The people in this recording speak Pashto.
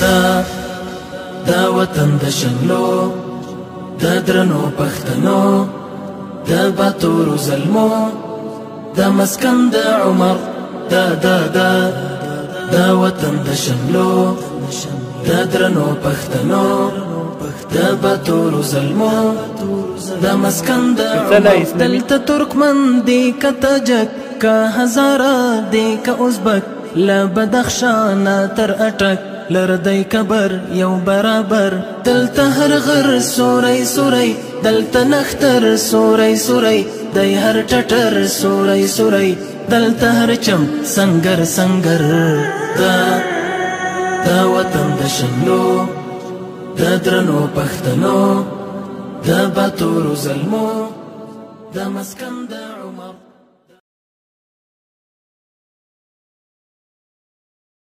دا دا وطن د شملو، د درنو پښتنو، د باتورو زلمو، د مسکن د عمر. دا دا دا دا وطن د شملو، د درنو پښتنو، د باتورو زلمو، د مسکن د عمر. دلته ترکمن دی که تاجک، که هزاره دی که ازبک، له بدخشانه تر اټک لردی کبر یو برابر. دلته هر غر سوری سوری، دلته نختر سوری سوری دی، هر ټټر سوری سوری، دلته هر چم سنگر سنگر. دا دا وطن د شملو، د درنو پښتنو، د باتورو زلمو، د مسکن د